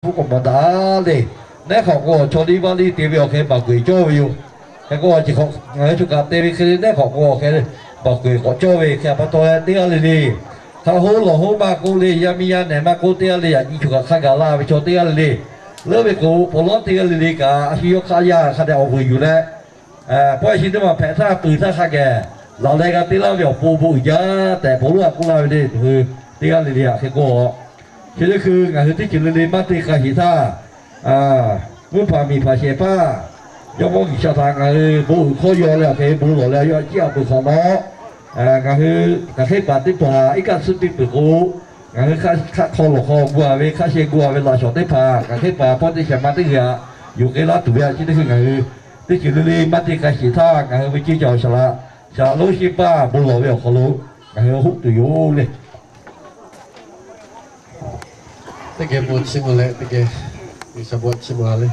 hpu k'awꞈ mawˬ daꞈ le. Nehˉ hk'awꞈ k'o, chaw liˇ vaˇ liˇ te ve awˬ hk'e baˬ k'oꞈ-e cawˇ ve yoˬ. Hk'e k'o, ngaˬ hui choˬ kaꞈ te ve hk'e le, nehˉ hk'awꞈ k'o awˬ hk'e baˬ k'oꞈ-e k'awꞈ cawˇ ve hk'e pa taw leh, teˇ g'aˇ le le, hk'a hoˉ lawˬ hoˉ maˇ k'oˆ le, yaˇ miˇ yaˇ nehˬ maˇ k'oˆ, teˇ g'aˇ le yaꞈ nyi choˬ kaꞈ hk'a gaˬ la ve chaw teˇ g'aˇ le le, leuˉ ve k'o, paw lawˉ teˇ g'aˇ le le kaꞈ, a shu yawˇ hk'aˆ yaˇ hk'a dehꞈ awˬ vuiˬ yuˬ leh, pawehˇ shi teˇ maˬ hpehꞈ htaˇ, peuˬ htaˇ hk'a geh laˬ leh g'a te laˇ ve awˬ pon bon uiˍ jaˇ tehꞈ, bon lawˉ a k'oˆ laˇ ve le. Ngaˬ hui teˇ g'aˇ le le htaꞈ hk'e k'o, chi teˇ hkui ngaˬ hui teˇ ceuˬ le le maˇ te k'a sheˍ htaˇ, mvuhˇ hpanˍ miˬ hpanˍ shehˍ hpaˇ Jawˇmawˇ G'uiˬsha htaꞈ ngaˬ hui bon uiˍ hkawˇ yaw leh awˬ hk'e bon lawˬ leh, yawˇ ciˉ a peuˬ hk'awꞈ nawˉ, ngaˬ hui hk'aˬ hk'e paˍ teˇ hpaˍ iˉ kaˆ suhˉ piˇ peuˬ k'o, ngaˬ hui hk'aˆ hk'aw lawˬ hk'aw gu a ve, hk'aˆ sheh gu a ve laꞈ shawˍ teˇ hpaˍ, hk'aˬ hk'e paˍ hpawˇ teˇ shehˍ ma teˇ g'aˇ yuˬ k'ai laˇ tuˬ ve a chi teˇ hkui ngaˬ hui teˇ ceuˬ le le maˇ te k'a sheˍ htaˇ, ngaˬ hui ve ceˇ ca awˬ shaˍ laꞈ, shaˍ laꞈ lonˉ shiˉ paˇ bon lawˬ ve awˬ hk'aw lo ngaˬ hui hoˆ tuˬ yoˬ le. Teˇ geh bon chiˇ mvuh leh teˇ geh G'uiˬsha bon chiˇ mvuh a le.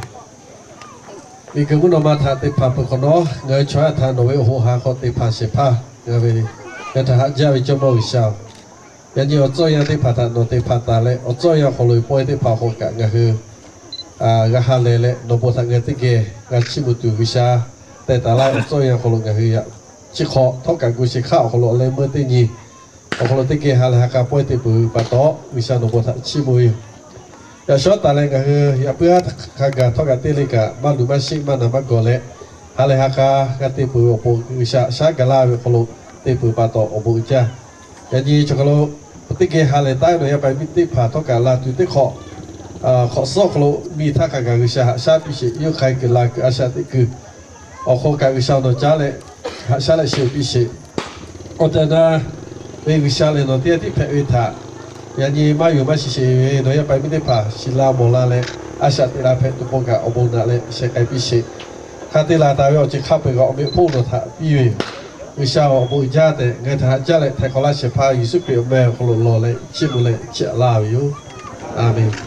Miˬguiˬ mvuhˇ naw ma htaꞈ te hpanˍ peuˬ hk'awꞈ nawˉ, ngaˬ hui chaw yaˇ htaꞈ nawˬ ve awˬ hoꞈ ha hk'aw te hpanˍ shehˍ hpaˇ, ngaˬ ve ngaˬ htaꞈ haꞈ jaˇ ve Jawˇmawˇ G'uiˬsha-oˬ, yaꞈ nyi awˬ tcuhˇ yanˇ teˇ hpaˍ htaꞈ nawˬ te hpanˍ taˍ leh, awˬ tcuhˇ yanˇ awˬ hk'aw lo pawehˇ teˇ hpaˍ awˬ hk'aw kaꞈ ngaˬ hui g'a ha lehˬ leh, nawˬ bon htaꞈ ngaˬ teˇ geh g'a chiˇ mvuh tuˬ G'uiˬsha tehˬ taˍ laˇ ve awˬ tcuhˇ yanˇ awˬ hk'aw lo ngaˬ hui yaꞈ chi hk'awꞈ htawˇ kaꞈ gu shehˍ hk'aˆ awˬ hk'aw lo leh meuˇ teˇ nyi awˬ hk'aw lo teˇ geh ha lehˬ ha k'a pawehˇ te peuˬ ve pa taw, G'uiˬsha nawˬ bon htaꞈ chiˇ mvuh ve yoˬ. Yaꞈ shawˉ taˍ leh ngaˬ hui yaꞈ puiˉ haˉ hk'a gaˬ htawˇ kaꞈ teˇ le kaꞈ maˇ luˬ maˇ sheˆ maˇ na maˇ gawˬ leh, ha lehˬ ha k'a g'a te peuˬ ve awˬ pon G'uiˬsha shaˉ gaˬ laˇ ve awˬ hk'aw lo te peuˬ pa taw awˬ bon uiˍ jaˇ. Yaꞈ nyi chaw hk'aw lo teˇ geh ha lehˬ taˉ ve nawˬ yaˇ paˍ miˇ teˇ hpaˍ htawˇ kaꞈ la tuˬ teˇ hk'awꞈ hk'awꞈ suhˉ awˬ hk'aw lo miˬ htaˇ hk'a gaˬ G'uiˬsha haꞈ shaˉ piˇ sheˍ, yawˇ hk'ai kuiˬ la kuiˬ a shaꞈ teꞈ kuiˬ awˬ hk'aw kaꞈ G'uiˬsha nawˬ caˉ leh haꞈ shaˉ leh sheh piˇ sheˍ. Awˬ tehˬ na ve G'uiˬsha lehˬ nawˬ teˇ g'aˇ tiˉ hpehꞈ ve htaꞈ, yaꞈ nyi maˇ yonˍ maˇ shiˍ sheˍ ve nawˬ yaˇ paˍ miˇ teˇ hpaˍ shiˍ la mawˬ la leh a shaꞈ teꞈ la hpehꞈ tuˬ pon kaꞈ awˬ bon naꞈ leh sheh k'ai piˇ sheˍ. Hk'a te laˬ taˍ ve awˬ ceuˬ hk'a peu-eˬ kaꞈ awˬ meꞈ awˬ hponˇ nawˬ htaꞈ piˇ ve yoˬ. G'uiˬsha awˬ bon uiˍ jaˇ tehꞈ ngaˬ hui htaꞈ haꞈ jaˇ leh htaiˍ hk'awꞈ laˇ shehˍ hpaˇ Yeˍsuˆ Hkriꞈ awˬ meh awˬ hk'aw lo lawˬ leh chiˇ mvuh leh chiˇ aꞈ laˇ ve yoˬ. A menˬ.